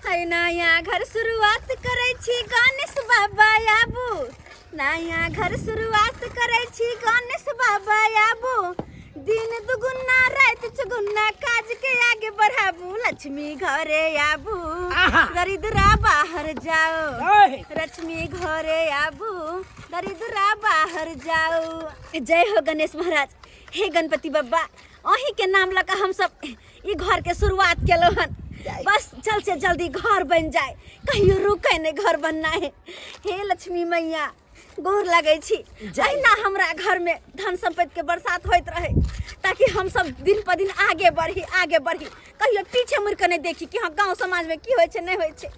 है नया घर शुरुआत करै छी गणेश बाबा आबू। नया घर शुरुआत करै छी गणेश बाबा आबू। दिन दुगुना राति चौगुना काज के आगे बढ़ाबू। लक्ष्मी घरे आबू, आहा। दरिद्रा बाहर जाओ। ओए। लक्ष्मी घरे आबू, दरिद्रा बाहर जाओ। जय हो गणेश महाराज। हे गणपति बाबा, अहीं के नाम लऽ कऽ हम सब ई घर के शुरुआत केलहुँ हन। बस जल्द से जल्दी घर बन जाए, कहियो रुके नहीं घर बनना है। हे लक्ष्मी मैया, गोर लगै छी। अहिना हमरा घर में धन संपत्ति के बरसात होइत रहे, ताकि हम सब दिन पर दिन आगे बढ़ी, आगे बढ़ी, कहियो पीछे मुड़ के नहीं देखी कि हाँ गांव समाज में की होइ छै नहीं होइ छै।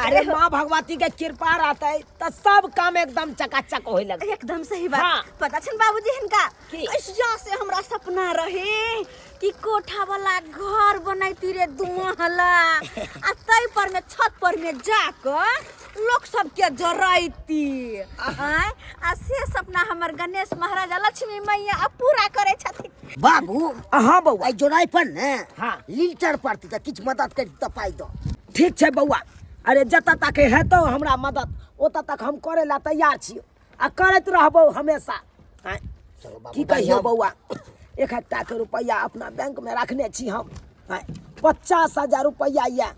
अरे माँ भगवती के कृपा रहते तो सब काम एकदम चकाचक होए लगते। एकदम सही बात। हाँ। पता छन बाबूजी हिनका की? ऐसा से हमरा सपना रहे कि कोठा वाला घर बनैती रे दू महला, आ तै पर में छत पर में जाकर लोग सबके जरैती। आँय, आ से सपना हमर गणेश महाराज आ लक्ष्मी मैया आ पूरा करै छथिन। बाबू। हाँ बौआ। एहि जोड़ाइ पर ने हाँ। लीटर पड़तै तऽ किछु मदद करि तऽ पाइ दऽ। ठीक छै बौआ। अरे जतऽ तक हेतौ हमरा मदद ओतऽ तक हम करै लए तैयार छियौ आ करैत रहबौ हमेशा। आँय, चलो बाबू, की कहियौ बढ़िआँ। बौआ, एक एकटा के रुपैआ अपना बैंक में रखने छी हम। आँय, 50,000 रुपैआ यऽ,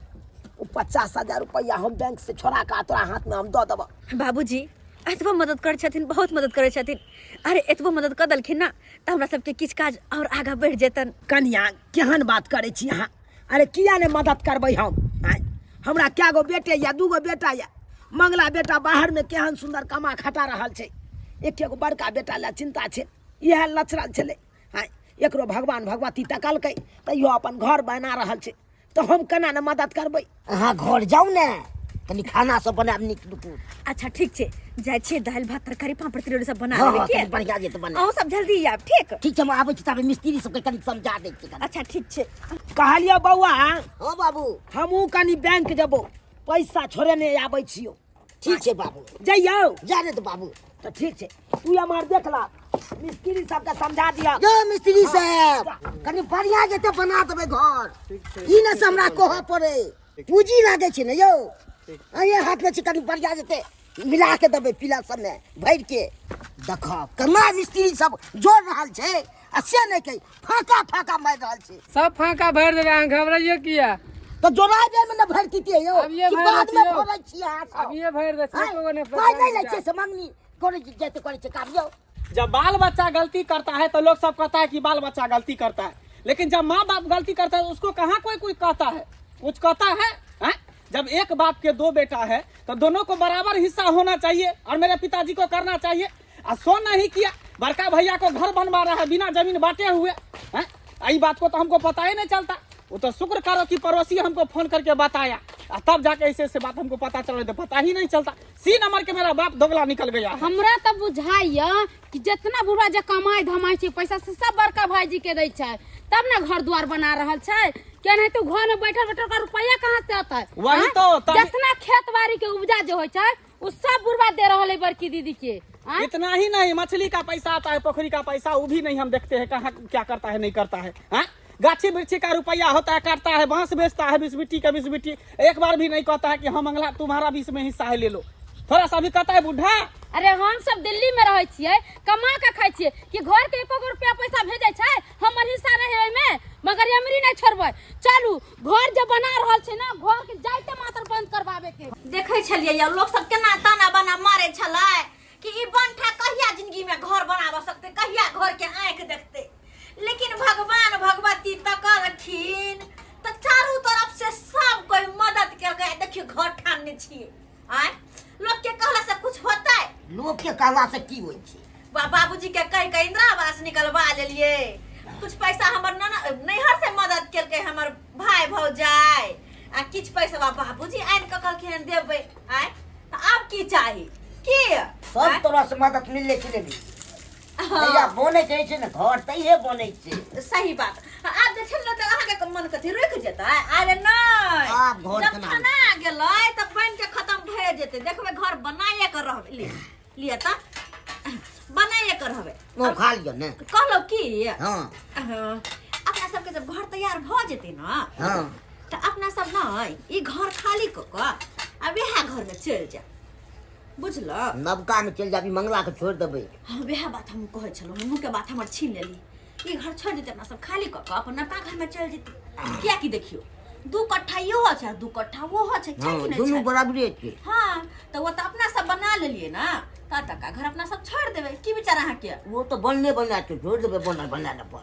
ओ 50,000 रुपैआ हम बैंक से छोड़ा कऽ तोरा हाथ में हम दऽ देबौ। बाबूजी एतबो मदद करै छथिन, बहुत मदद करै छथिन। अरे एतबो मदद कऽ देलखिन ना तऽ हमरा सबके किछु काज और आगाँ बढ़ि जेतन। कनिया केहन बात करै छी अहाँ? अरे किया ने मदद करबै हम? आँय, हमरा कए गो बेटे यऽ, 2 गो बेटा यऽ। मंगला बेटा बाहर में केहन सुंदर कमा खटा रहल छै, एक एगो बड़का बेटा लए चिंता छै, इएह लचरल छलै। आँय, एकरो भगवान भगवती तकलकै तऽ इहो अपन घर बना रहल छै, तऽ हम केना ने मदद करबै? अहाँ घर जाउ ने, कनी खाना सब बनायब नीक नुकुर। अच्छा ठीक छै, जाइ छियै दालि भात तरकारी पापड़ तिलौरी सब बना हाँ, लेबै। हाँ, के? कनी बढ़िया जे तऽ बना। अहूँ सब जल्दी आयब, ठीक? ठीक छै, हम आबै छी ताबे मिस्त्री सबके कनी समझा दै छियै कनी। अच्छा ठीक छै। कहलियौ बौआ। हाँ बाबू। हमहूँ कनी बैंक जेबौ, पैसा छोड़ेने आबै छियौ। ठीक छै बाबू। जइयौ? जा रे तऽ बाबू। तऽ ठीक छै, तू हमर देख ला, मिस्त्री सबके समझा दिया। जो मिस्त्री साहब, कनी बढ़िया जेते बना देबै घर, ई ने से हमरा कहऽ पड़े, पूंजी लागै छै ने यौ। अहीं हाथ में छै, कनी बढ़िया जेते मिला के देबै पीला सबमे भरि के। देखऽ केना मिस्त्री सब जोड़ रहल छै, आ से नहि कही फाका फाका मारि रहल छै। सब फाका भरि देबै, अहाँ घबराइयो किया? तऽ जोड़ाइ बेर में ने भरि दितियै यौ, अभिये कि भरि बाद में दैतियौ। भरै छियै अहाँ सब? अभिये भरि दै छियै, आँय, एको गो नहि पाइ नहि लै पैसा। छियै से मंगनी करै छी, जाइते करै छै काम यौ। जब बाल बच्चा गलती करता है तो लोग सब कहता है कि बाल बच्चा गलती करता है, लेकिन जब माँ बाप गलती करता है उसको कहाँ कोई कोई कहता है, कुछ कहता है? हैं? जब एक बाप के 2 बेटा है तो दोनों को बराबर हिस्सा होना चाहिए और मेरे पिताजी को करना चाहिए, आ सो नहीं किया। बड़का भैया को घर बनवा रहा है बिना जमीन बांटे हुए, हैं? आ ई बात को तो हमको पता ही नहीं चलता। वो तो शुक्र करो कि पड़ोसी हमको फोन करके बताया, आ तब जाके ऐसे ऐसे बात हमको पता चल रहा, तो पता ही नहीं चलता। सी नंबर के मेरा बाप दोगला निकल गया है। हमरा तो बुझाइया कि जितना बुढ़वा जे कमाई धमाई छै पैसा से सब बड़का भाईजी के दै छै, तब ना घर द्वार बना रहल छै। क्या नहीं तो घर में बैठल बैठल का रुपया कहाँ से आता है? वही हाँ? तो, तभी- जितना खेत बाड़ी के उपजा जो होय छै उ सब बुढ़वा दे रहल है बड़की दीदी के। हाँ? इतना ही नहीं, मछली का पैसा आता है, पोखरी का पैसा, वो भी नहीं हम देखते हैं कहाँ क्या करता है नहीं करता है। हाँ? गाछी वृक्षी का रुपया होता है, काटता है, बांस बेचता है 20 बिट्टी का 20 बिट्टी, एक बार भी नहीं कहता है कि हम मंगला तुम्हारा भी इसमें हिस्सा है ले लो। थोड़ा सा भी कहता है बुढ़ा। अरे हम सब दिल्ली में रहे छियै, कमा के खाइ छियै कि घर के एको गो रुपया पैसा भेजै छै, हमर हिस्सा नहीं है ओहिमे, मगर एमरी नहीं छोड़बै। चलू घर जे बना रहल छै ना, घर के जाइते मात्र बंद करवाबे के। देखै छलियै यौ लोग सब केना ताना बाना मारे छलै कि ई बंठा कहिया जिंदगी में घर बनाबऽ सकतै, कहिया घर के आँखि देखतै। लेकिन भगवान भगवती तकलखिन तऽ चारू तरफ से सब कोई मदद केलकै। देखियौ घर ठानने छियै। आँय, लोग के कहला से कुछ होतै? लोग के कहला से की होइ छै? बाबूजी के कहि के इंदिरा आवास निकलवा लेलियै। कुछ पैसा हमर नाना नैहर से मदद केलकै हमर भाय भौजाइ, आ किछु पैसा बाबूजी आनि कऽ कहलखिन देबै। आँय, तऽ आब की चाही? की सब आँय? तरह से मदद मिलले छै ने। हाँ। जहिया बनै छै ने घर तहिये बनै छै। सही बात। आब जे छै ने तऽ अहाँके मन कथी रुकि जेतै? अरे नहि, आब घर जब केना ठना गेलै तऽ बनि के खतम भए जेतै। देखबै घर बनाइए के रहबै। लिअ तऽ बनाइए के रहबै। ओ खा लिअ ने। कहलहुँ की? हाँ। हाँ। अपना सबके जब घर तैयार भऽ जेतै ने, हाँ। तऽ अपना सब नहि ई घर खाली कऽ कऽ आ वएह घरमे चलि जायब, बुझलक? नवका में चलि जाबी, मंगला के छोड़ि देबै। हाँ, वएह बात हम कहै छलहुँ, मुँहके बात हमर छीन लेली। ई घर छोड़ि देतै, अपना सब खाली कऽ कऽ अपन नवका घरमे चलि जेतै, कियाकि देखियौ 2 कट्ठा इहो छै, 2 कट्ठा ओहो छै, छै हँ कि नहि दुनू छै? बराबरे छै। हाँ, तऽ ओ तऽ अपना सब बना लेलियै ने, तऽ एतऽका घर अपना सब छोड़ि देबै। की विचार अहाँके? ओ तऽ बनले बना छै, छोड़ि देबै बनल बनायल अपन।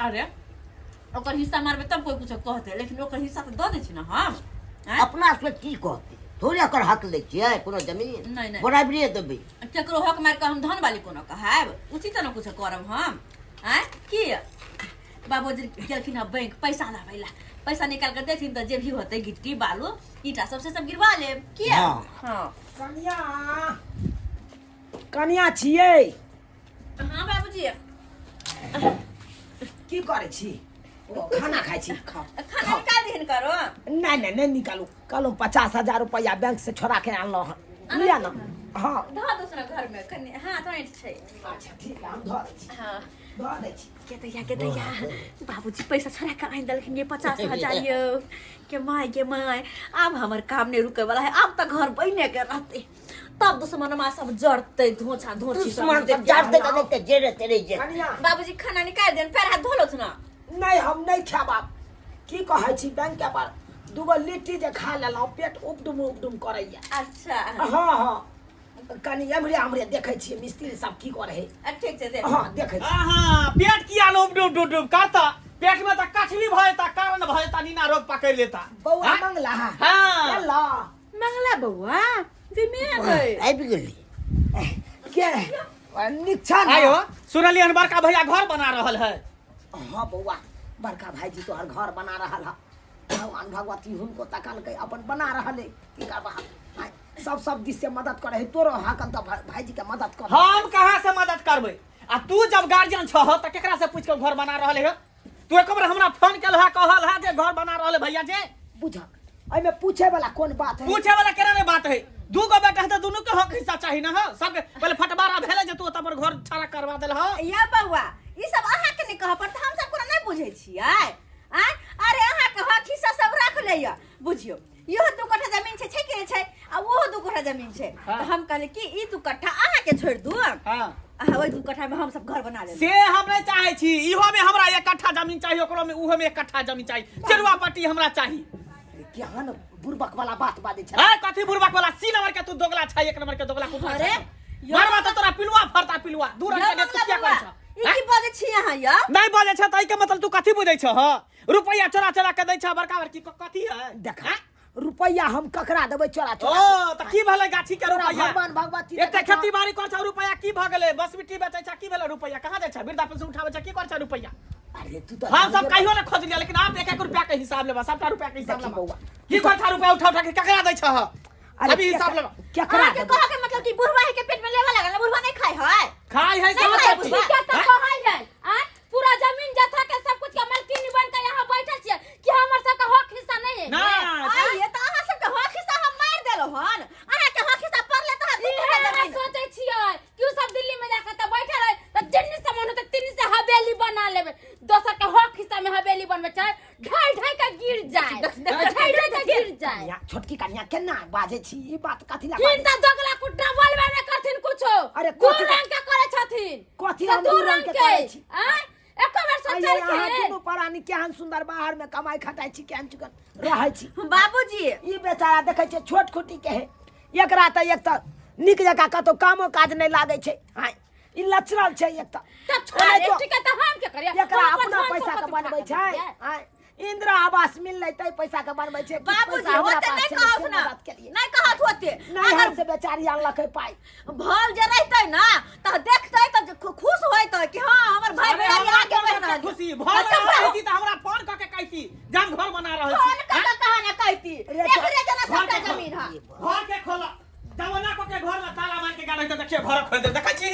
अरे ओकर हिस्सा मारबै तब कोइ कुछो कहतै, लेकिन ओकर हिस्सा तऽ दऽ दै छी ने हम, आँय? अपना से की कहतै? थोड़े ओकर हक लै छियै कोनो जमीन। नहि, नहि। बराबरे देबै। केकरो हक मारि कऽ हम धन वाली कोनो कहायब? उचित ने कुछो करब हम, आँय? की बाबूजी गेलखिन हँ बैंक पैसा लाबै ला, पैसा निकाल कऽ देथिन तऽ जे भी होतै गिट्टी बालू ईटा सब से सब गिरवा लेब। किया? हँ। हाँ। कनिया, कनिया छियै? हाँ बाबूजी। की करै छी? ओ खाना खाइ छी, खाओ। खाना निकाल दिहन करो। नहि नहि नहि निकालू, कहलहुँ 50,000 रुपैआ बैंक से छोड़ा के आनलहुँ हँ, लिअ ने। हाँ। धऽ दोसरा घर में कनि, हाँ तो छै। अच्छा ठीक है, हम धऽ दै छी। हाँ। धऽ दै छी। के दैया, के दैया, बाबूजी पैसा छोड़ा के आनि देलखिन ये 50,000 यौ। के my, के my, आब हमर काम नहीं रुके वाला है, आब तऽ घर बने के रहते, तब दुश्मनमा सब जड़ते, धोछा धोछी सब। दुश्मन सब जड़ते तऽ नहि तऽ जेरे तेरे जे। कनिया। बाबूजी खाना निकालि देन, पैर हाथ धो लो ना। नहि, हम नहि खायब आब। की कहै छी, बैंक के पर दूगो लिट्टी जे खा लेलहुँ, पेट उपडुम उपडुम करैया। अच्छा। हाँ हाँ, कनि एम्हरे एम्हरे देखै छियै मिस्त्री सब की करै है। ठीक छै, देख। हाँ देखै छी। हाँ, पेट किया ने उबडुम डुबडुम करता? पेट में तऽ कछली भऽ जेता, कारण भऽ जेता, नीना रोग पकड़ि लेता। बौआ। हाँ? मंगला। हाँ। एला। मंगला बौआ विमे गई। आबि गेली। के नीक छ ने? आयो, सुनलियै हन बड़का भैया घर बना रहल है। हाँ बौआ, बड़का भाईजी तोहर घर बना रहल है। भगवान भगवती हुनको तकलकै, अपन बना रहल है। की करबा, आँय, सब सब दिस से मदद करे है, तोरो हाकन तऽ भाईजी के मदद कर। हम कहाँ से मदद करबै? आ तू जब गार्जियन छह तऽ केकरा से पूछ के घर बना रहल है? तू एक बार हमरा फोन केल है, कहल है जे घर बना रहल है भैया जे? बुझक, एहिमे पूछे वाला कोन बात है? पूछे वाला केना नहीं बात है? दू गो बेटा है तऽ दुनू के हक हिस्सा चाही ना। हो सबके पहले फटबारा भेले जे तू ओतऽ पर घर छाड़ा करवा देल हो। या बौआ, ई सब अहाँके नहि कहऽ पड़त, हम सब कोनो नहि बुझै छियै, आँय? अरे अहाँके हक हिस्सा सब रख लैया, बुझियौ इहो 2 कट्ठा जमीन छै, छै कि नहि छै? आ ओहो 2 कट्ठा जमीन छै। हाँ। तऽ हम कहलियै कि ई 2 कट्ठा अहाँके छोड़ि दू। हाँ। आ ओहि 2 कट्ठा में हम सब घर बना लेब। से हम नहीं चाहे छी। इहो में हमरा 1 कट्ठा जमीन चाहिए, ओकरो में उहो में 1 कट्ठा जमीन चाहिए, चेरुआ पट्टी हमरा चाहिए। केहन बुड़बक वाला बात बाजै छै। ए कथी बुड़बक वाला? सी नंबर के तू दोगला छै, 1 नंबर के दोगला कुत्ता अरे, छै। मारवा तो तोरा पिलुआ फरता, पिलुआ दू रंग के। तू क्या करै छ? ई की बजै छी अहाँ यौ? नहीं बजै छ तऽ के मतलब तू कथी बुझै छ? रुपैया चोरा चोरा के दै छ बड़का बड़की कथी है? देखा, रुपैया हम ककरा देबै चोरा चोरा? ओ तऽ की भेलै गाछी के तोरा रुपैया? भगवान भगवती एते खेती बाड़ी कर छ, रुपैया की भऽ गेलै? बस मिट्टी बेचै छ, की भेलै रुपैया? कहाँ जाइ छ? वृद्धा पेंशन उठाबै छ, की कर छ रुपैया? अरे तू तऽ हम सब कहियो ने खोजलियै, लेकिन आप एक एक रुपया के हिसाब लेबा, सबटा रुपया के हिसाब देखी लेबा। बौआ। की कर छ रुपया उठा उठा के ककरा दै छ? अरे अभी हिसाब लेबा। केकरा अहाँके देबै? कहऽ के मतलब कि बुढ़वा के पेट में लेबऽ लागल ने, बुढ़वा नहीं खाय है? खाय है नहीं सब। खाय कथी? बुढ़वा। ठीक है तऽ कहै है, आँय? पूरा जमीन जथा के सब कुछ के मालकिन बन के यहाँ बैठल छियै कि हमर सबके हक हिस्सा नहीं है? ना। आइए तऽ अहाँ सबके हक हिस्सा हम मारि देलहुँ हन। अहाँके हक हिस्सा पड़ले तऽ अहाँ दू इहे कट्ठा अहाँ जमीन सोचै छियै कि उ सब दिल्ली में जाके तऽ बैठल है तऽ जिन्नी से मन होतै तिन्नी से हवेली बना लेबै, दोसर के हक हिस्सा में हवेली बनबै छै, ढाई ढाई के गिर जाए, ढाई ढाई के गिर जाए। कनिया, छोटकी कनिया, केना बाजै छी ई बात? कथी ला बाजै? हिनका दोगला कुट्टा बोलबे नहि करथिन कुछो। अरे दू कथी- रंग के करै छथिन। कथी से हम दू दू रंग रंग के के करै छी? आँय? एको बेर आइये अहाँ सोचलखिन? दुनू प्राणी केहन सुंदर बाहर में कमाई खटाई छी, केहन चुकन रहै छी। बाबूजी। ई बेचारा देखै छियै छोट खुटी के है, एकरा तऽ एक तऽ नीक जकाँ कतौ कामो काज नहि लागै छै। आँय, ई लचरल छै एक तऽ। तऽ छोड़ ओनाहितो ठीक है, तऽ हम के करियै? एकरा हम अपन अपना धन पैसा के सम्पत्ति बनबै उठा छै। के देबै। आँय, इंदिरा आवास मिललै तै पैसा के बनबै छै। किछु बाबूजी पैसा हमरा होते पास नहीं छलै, कहत से ना मदद केलियै। नहीं कहत होते। नहीं अगर से बेचारी अनलकै पाइ। भल जे रहते ना तऽ देखते तऽ खुश होइते कि हाँ हमर भाई अरे बेचारी हमरा आगे बढ़ कोन रहल। खुशी भल अच्छा, रहती तऽ हमरा फोन कऽ के कहती जे हम घर बना रहल फोन छी। कऽ के कहाँ ने कहती? रे एकरे जना घर सबटा के खोल। जमीन है। घर के खोल, जमाना को के घर में ताला मार के गेल है तऽ देखिए घर खोल दे, देखै छी?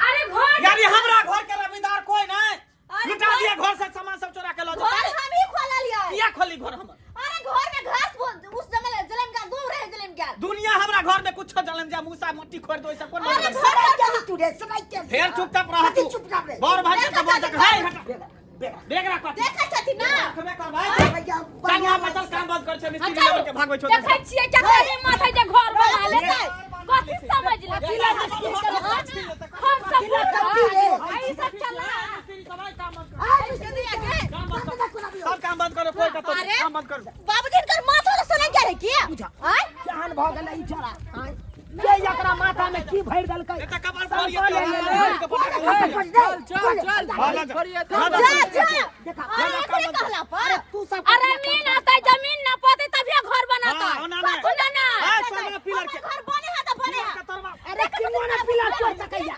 अरे घर यानी हमरा घर के रविदार कोई नहीं अरे लुटा घर- दिया, घर से सामान सब चोरा के लऽ घर जेतै। हम ही खोललियै। किया खोली घर हमर? अरे घर में घास उस जमल जलम का दूर रहे जलम गया। दुनिया हमरा घर में कुछ जलम जा मूसा मोटी खोर दो, सब कोन अरे मतलब? घर सराय केली तू रे, सराय केली। फेर चुपचाप रह कथी तू। चुपचाप रे? बड़ भाई देखा के बोल छथिन। हे हटा। बेगा, बेगा। बेग रख। देखै छथिन। छथिन ना। रखबे करबै। भैया चल यहाँ पर चल, काम बंद कर छै, मिस्त्री लेबर के भागबै छौ। देखै छियै केकरा हिम्मत है जे घर बना लेतै। कथी समझ लेतै? हम सब आ ई सब चला। मिस्त्री सब आइ काम बंद कर। अरे काम बंद कर। सब काम बंद करो, कोई कतौ अरे। काम बंद करो। बाबूजी हिनकर माथो तो सनक गेल है की? आँय? केहन भऽ गेलै ई छोरा आँय? के एकरा माथा में की भरि देलकै? एतऽ कपार फोड़िए, तोरा फोड़ के पटा के चल चल चल छोड़िए तो। जा जा। देखा, अरे एकरे कहला पर तू सब अरे मीन आता जमीन ना पाते तभी घर बनाता। हाँ, ओना नहि। ओना ना। ए, तोरा पिलर के घर बने है त बने है। के तोरबा। अरे किन्नो ना पिलर तोड़ सकैया,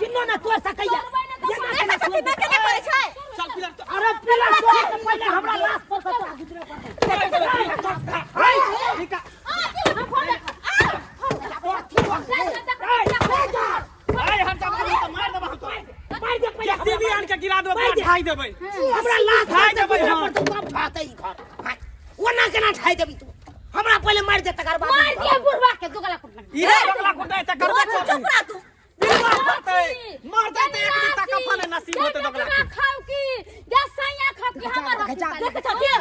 किन्नो ना तोड़ सकैया। देखै छथिन ना केना करै छै? चल पिलर तो। अरे पिलर तोड़ के पहिले हमरा लाश पर से तोरा गुजरे पड़तै। ठीक है। ए, हट जा, बाबू, तो मार देबो हम तोरा। मार दे पहिले हमरा। जेसीबी आन के गिरा देबै, पूरा ढाई देबै। हमरा लाश ढाई पर से देबै गुजरे हम। पड़तै तब ढातै ई घर। आँय, ओना केना ढाई देबी तू? हमरा पहिले मार दे तकर बाद। मार दिया बुढ़वा के दुगला कुटना। ई रे बगला कुटै त करबै तू चुप रह तू। मरतै, मरतै त एक दिन तक कफन नसीब होतै दोगला के। खाओ की जा सैया खाओ की हमर हक जा, हिस्सा लेबी।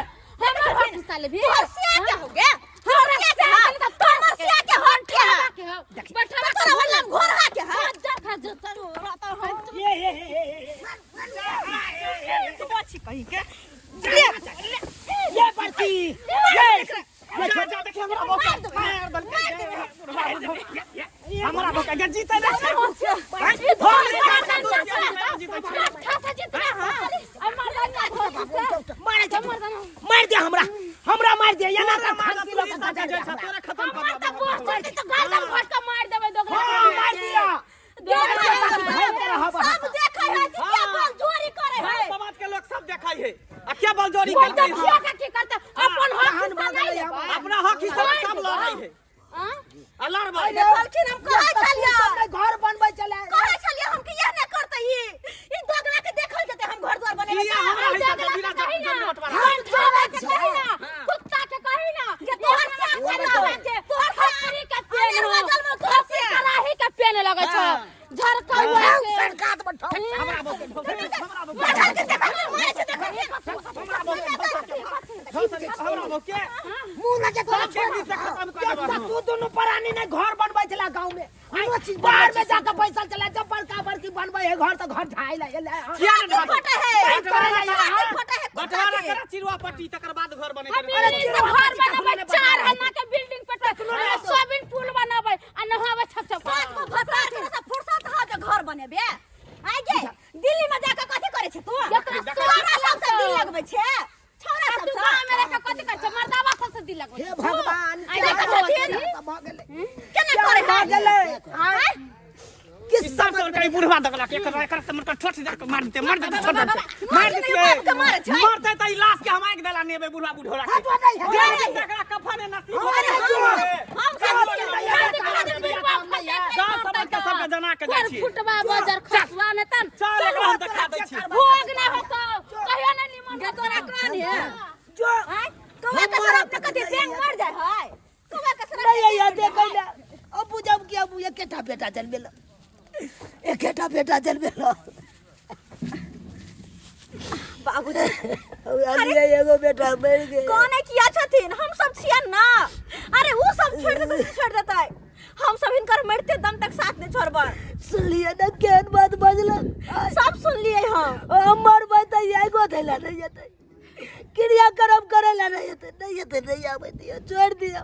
हमर हक हिस्सा लेबी। तोहर सिया के हो गे? तोहर सिया के हा? तोहर सिया के हट के हा? बैठा तोरा वल्लम घोर हा के हा? जा खा जा तोरा तो हम ए ए ए ए, ए ये बड़की ये जा जा, देखिए हमरा मौका मार देलकै। हमरा मौका गे जीतै नै छै। मारे दे, मार दे हमरा, हमरा मार दे एना कर फांसी लऽ कऽ सजा दे हमरा। तोरा खत्म कर देबो। हाँ, मार दिया। सब देखै है कि के बलजोरी करे है। समाज के लोग सब देखै है आ के बलजोरी करतै है। अपना हक हिस्सा सब लड़ै है आ लड़बै। देखलखिन हम कहै छलियै। सब नहि घर बनबै छलै। कहै छलियै हम कि इएह नहि करतै ई। ई दोगला के देखल जेतै हम घर द्वार बनेबै। किया हमरा हिस्सा के बिना जमीन बंटवारा। कुत्ता के कही ना के तोहर सिया के तोहर खपरी के पेन अनेरुआ जलमल तोहर सिया। कलाही के पेन लगै छौ झरका सरकार बैठाओ। हमरा बोके हमरा बोके मारल के देखल मारै छै देखल। हमरा बोके मुंह लगे तोरा। सब के बीच से खत्म कर देबो हम। तू दुनू प्राणी ने घर बनबै छला गाँव में, बाहर में जाके बैसल छला। जब बड़का बड़की बनबै है घर तऽ घर ढाई ला एलै। किया ने की फटे है? बंटवारा की फटे है? बंटवारा करा चिरुआ पट्टी तकर बाद घर बने। हम बिल्डिंग से घर बनाबै 4 हना के बिल्डिंग पर स्विमिंग पूल बनाबै आ नहाबै छप छप। सात गो भतार के सब फुर्सत हो जे घर बनेबे। आइ गे दिल्ली में जाके कथी करै छै तू? छोरा सब से दिल लगबै छै। छोरा सब तू से। गाँव में रह के कथी करै छै? मर्दावा सब से दिल लगबै हे भगवान, आ देखै छथिन। भऽ गेलै? केना करै भऽ है? गेलै? आँय? कि सब सरकारी बुढ़वा दगला के एकर एकर त मरकर छोट जा के मार देते, मार देते, छोड़ देते, मार देते। बाप के मारै छै। मरते त ई लाश के हम आगि देला नेबै बुढ़वा बुढ़ोरा के। हटो नहीं, हटो जे नहीं। दिन तकरा कफन नसीब अरे होतै। जो। हम सब गाँव समाज के सबके जना के जाइ छी। फुटवा बजर खसवा ने तन। चल एकरा हम देखा दै छी। भोग ना होतो कहियो ना निमन। गे तोरा कोन है? जो आँय? कौआ के शराब के कथी बैंक मर जाय है? कौआ के शराब नहीं या देखै ले अब बुझब कि अब एकेटा बेटा जनमेल, एकेटा बेटा जनमेल। बाबूजी अरे एगो बेटा मरि गेल। कौन है किया छथिन? हम सब छियन ना। अरे उ सब छोड़ देतै से छोड़ देतै, हम सब हिनकर मरते दम तक साथ नहीं छोड़बै। सुनलियै ने केहन बात बजलक? सब सुनलियै हम। हम मरबै तऽ एगो धैला नहि जेतै, क्रियाक्रम करै लए नहि हेतै, नहि हेतै, नहि आबै दियौ, छोड़ि दियौ।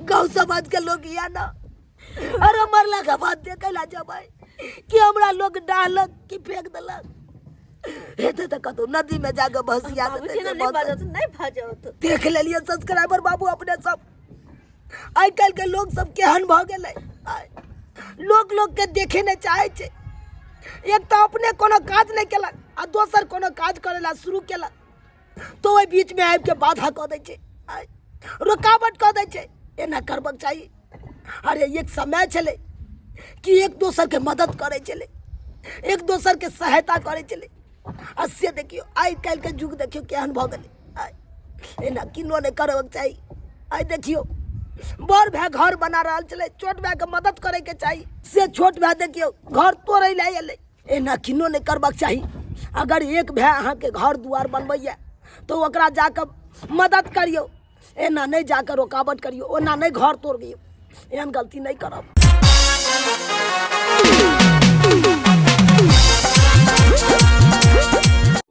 गाँव समाजके लोक या ना। अरे मरला के बाद देखै लए जेबै कि हमरा लोक डालक कि फेंक देलक। हेतै तऽ कतहु नदीमे जाकऽ भसिया देतै। बाबूजी से नहीं भऽ बजत, नहीं बजत। देख लेलियै सब्सक्राइबर बाबू अपने सब, आइ काल्हिके लोक सब केहन भऽ गेलै। आइ लोक लोकके देखे नहि चाहै छै। एक तऽ अपने कोनो काज नहि केलक आ दोसर कोनो काज करै लए शुरू केलक तऽ ओहि बीचमे आबिके बाधा कऽ दै छै, आइ रुकावट कऽ दै छै। एना करबाक चाही? अरे एक समय छलै कि एक दोसरके मदद करै छलै, एक दोसरके सहायता करै छलै, आ से देखियौ आइ काल्हिके युग देखियौ केहन भऽ गेलै। आइ एना किनो नहि करबाक चाही। आइ देखियौ बड़ भाय घर बना रहल छलै, छोट भायके मदद करैके चाही, से छोट भाय देखियौ घर तोड़ै लए एलै। एना किनो नहि करबाक चाही। अगर एक भाय अहाँके घर दुआर बनबैए तऽ ओकरा जाकऽ मदद करियौ, एना नहि जाकऽ रुकावट करियौ, ओना नहि घर तोड़ियौ, एहन गलती नहि करब।